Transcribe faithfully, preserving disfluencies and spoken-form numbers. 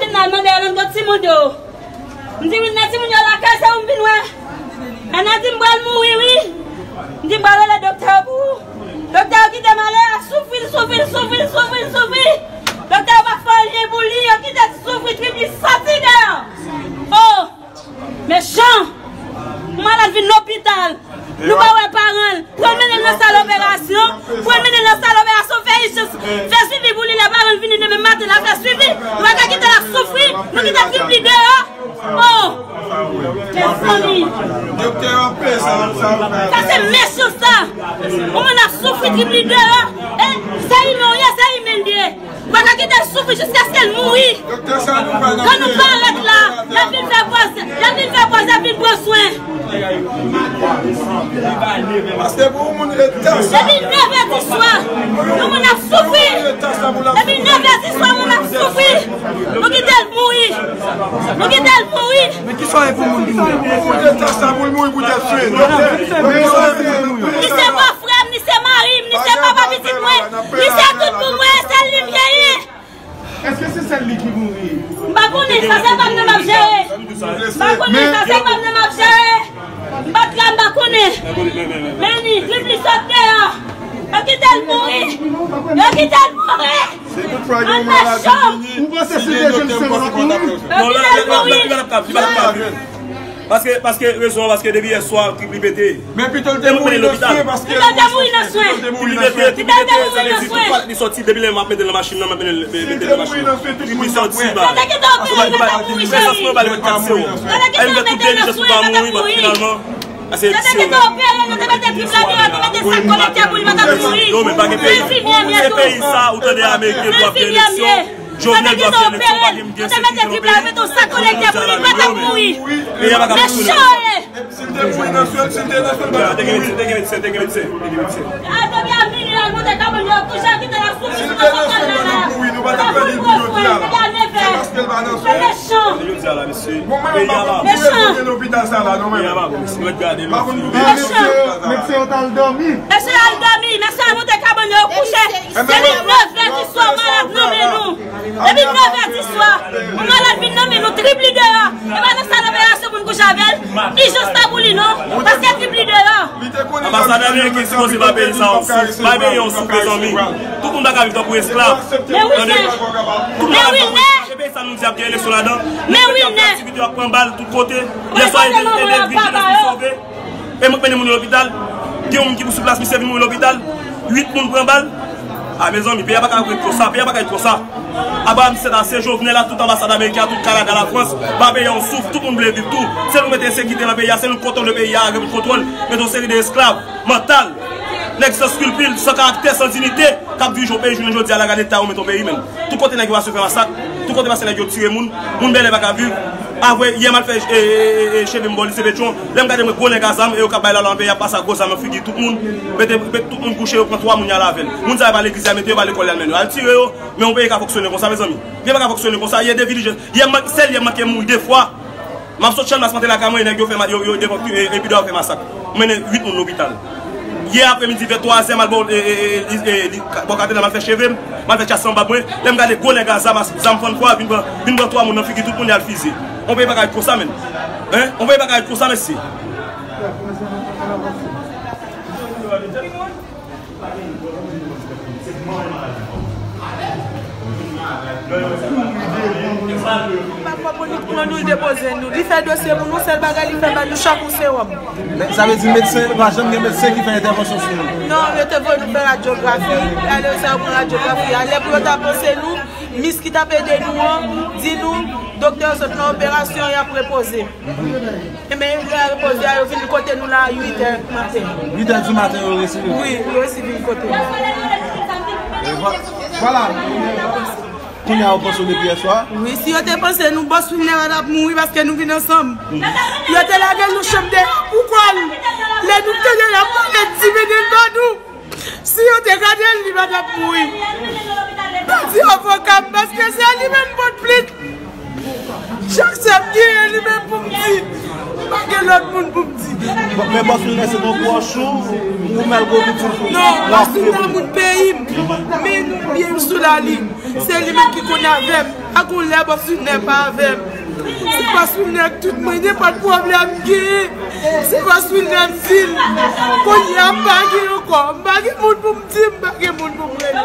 Vin la, mande yo nan timoun yo. M di, Wilner, timoun yo lakay, se ou m vin wè. Anna di, m pral mouri, wi. M di, m pral rele doktè yo pou ou. Doktè yo kite malè a soufri, soufri, soufri, soufri, soufri. Doktè yo pa fè anyen pou li, yo kite l soufri, trip li soti deyò. Oh! Mechan! Yon malad vin lopital, nou pa wè paran l, pou yo mennen l nan sal operasyon, pou yo mennen l nan sal operasyon, fè ijans, fè swivi pou li, lè paran l vini demen maten, l a fè swivi, nou pa ka kite l ap soufri, nou kite trip li deyò. Oh! Mezanmi! Sa se mechan sa! Yon moun ap soufri, trip li deyò. Eh, se imen w ye, se imen l ye. Ou pa ka kite l soufri jiskaske l mouri. Kan nou parèt la, y ap vin fè pòz, y ap vin fè pòz, y ap vin pran swen. Paske pou yon moun ret tan sa. Depi nèf è di swa, yon moun ap soufri. Depi nèf è di swa, moun ap soufri. Nou kite l mouri. Nou kite l mouri. Men ki sa w ye pou moun ki mouri? Pou moun ret tan sa, pou l mouri poutèt swen. Li se bòfrè m, li se mari m, li se papa pitit mwen, li se tout pou mwen, se li m ye. Èske se sèl li ki mouri? M pa konnen, sa se pa m nan m ap jere. M pa konnen, sa se pa m nan m ap jere. M pa t la, m pa konnen. Men ni, trip li sot deyò. Yo kite l mouri. Yo kite l mouri. An mechan. Ou panse si dezyèm semèn w ap mouri? Yo kite l mouri. Paske, paske rezon an, paske depi yè swa, trip li pete. Men pito l te mouri nan swen, paske pito l te mouri nan swen. Pito l te mouri nan swen. Pito l te mouri nan swen. Li soti depi lè m ap mete l nan machin nan, m ap mete l, mete l nan machin nan. Li soti ba. Sa te gentan opere, li pa t ap mouri, cheri. Sa te gentan mete l nan swen, li pa t ap mouri. Sa te gentan opere, nou te mete trip la deyò, nou te mete sak kolektè pou li pa t ap mouri. Enfimyè m ye tou. Se peyi sa, ou tande Ameriken dwe ap gen eleksyon. Jovenel dwe ap gen eleksyon, pa gen, gen sekirite nan peyi. Peyi a pa ka fonksyone. Mechan yo ye. Si l te mouri nan swen, si l te nan swen, li pa t ap mouri. Te gen medsen, te gen medsen, te gen medsen. A, doktè a vini la, l monte kabann yo, kouche, kite l ap soufri sou nan sòtay la. Si l te nan swen, li pa t ap mouri, nou pa t ap pèdi l pou jodi a la. Se paske l pa nan swen. Se mechan. Mechan. Mwen menm, m pa konn ki rezon gen lopital sa la, non, mwen menm. M pa konn pou ki rezon gen lopital sa la. Medsen yo t al dòmi. Medsen yo al dòmi, medsen yo monte kabann yo, yo kouche. Depi nèf è di swa, malad nan men nou. Depi nèf è di swa, yon malad vin nan men nou, trip li deyò. E pa nan sal operasyon pou n kouche avè l. Ijans la pou li, non. Paske trip li deyò. Anbasadè ameriken sipoze bay peyi sa yon souf. Bay peyi yon souf, mezanmi. Tout moun pa ka viv tankou esklav. Tande? Tout moun pa ka viv tankou esklav. Se peyi sa nou di ap gen eleksyon ladan. Men wi, men. Aktivite ap pran bal tout kote. Yè swa, ede, ede, ede, ede sove. E mwen k mennen moun yo lopital. Gen yon moun ki pou sou plas, misye vin mouri lopital. Uit moun pran bal. A, mezanmi, peyi a pa ka ret konsa, peyi a pa ka ret konsa. Apa, misye ta se Jovenel a, tout anbasad ameriken a, tout Kanada, Lafrans, ba peyi a yon souf, tout moun vle viv tou. Se nou mete ensekirite nan peyi a, se nou kontwole peyi a, avèk kontwòl, mete yon seri de esklav, mantal, nèg san skripil, san karaktè, san diyite, k ap dirije yon peyi jounen jodi a la, gade eta yo mete yon peyi, menm. Tout kote nèg yo pase yo fè masak, tout kote pase nèg yo tire moun, moun bèlè pa ka viv. Avwe, yè m al fè, e, e, e, e, cheve m bò lise Petyon. Lè m gade mwen gwo nèg a zam e yo k ap bay lala nan peyi a, pase ak gwo zam nan figi tout moun. Mete, mete tout moun kouche, yo pran twa moun y al avè l. Moun sa yo pa legliz y al mete yo, pa lekòl y al mennen yo. Al tire yo, men yon peyi ka fonksyone konsa, mezanmi. Peyi pa ka fonksyone konsa, yè de vi li je-, yè m, sèl yè m manke mouri de fwa. M ap sot Channmas, m antre lakay mwen, e nèg yo fè ma-, yo, yo, yo, e, e, epi dwa yo fè masak. M mennen uit moun lopital. Yè apremidi, vè twazè, m al bò, e, e, e, e, li, bò katedral, m al fè cheve m, m al fè tchas anba mwen. Lè m gade gwo nèg a zam, zam fann fwa, vin pran, vin pran twa moun nan figi, tout moun y al fize. On peyi pa ka ret konsa, menm. Hein? On peyi pa ka ret konsa, mesye. Pou nou depoze nou. Li fè dosye pou nou, sèl bagay li fè ba nou chak yon sewòm. Men, sa vle di medsen, pa janm gen medsen ki fè entèvansyon sou nou? Non, yo te voye nou fè radyografi, lè sa yo pran radyografi a, lè pou yo ta panse nou, mis ki t ap ede nou an, di nou, doktè yo sot nan operasyon, y ap repoze. Ebyen, lè repoze a, yo vin kote nou la a uit è maten. Uit è di maten, yo resi vin? Wi, yo resi vin kote nou. E vwa-, vwala. Kounye a, yo panse w depi yè swa? Wi, si yo te panse nou, bòs Wilner a t ap mouri paske nou vin ansanm. Yo te lage l nan chanm deyò pou kò l. Lè nou tande l ap pale, di mennen l ban nou. Si yo te gade l, li pa t ap mouri. Pa di avoka m, paske se li menm pot plit. Chak sa m genyen, li menm pou m di. M pa gen lòt moun pou m di. Bon, men bòs Wilner se yon pwòch ou, ou malgre ou pitit ou? Non, bòs Wilner moun peyi m. Men nou byen sou la li. Se li menm ki konn avè m. Pa gon lè bòs Wilner pa avè m. Se bòs Wilner ak tout mwen, nenpòt pwoblèm m genyen. Se bòs Wilner m di l. Kounye a m pa gen ankò. M pa gen moun pou m di, m pa gen moun pou m rele.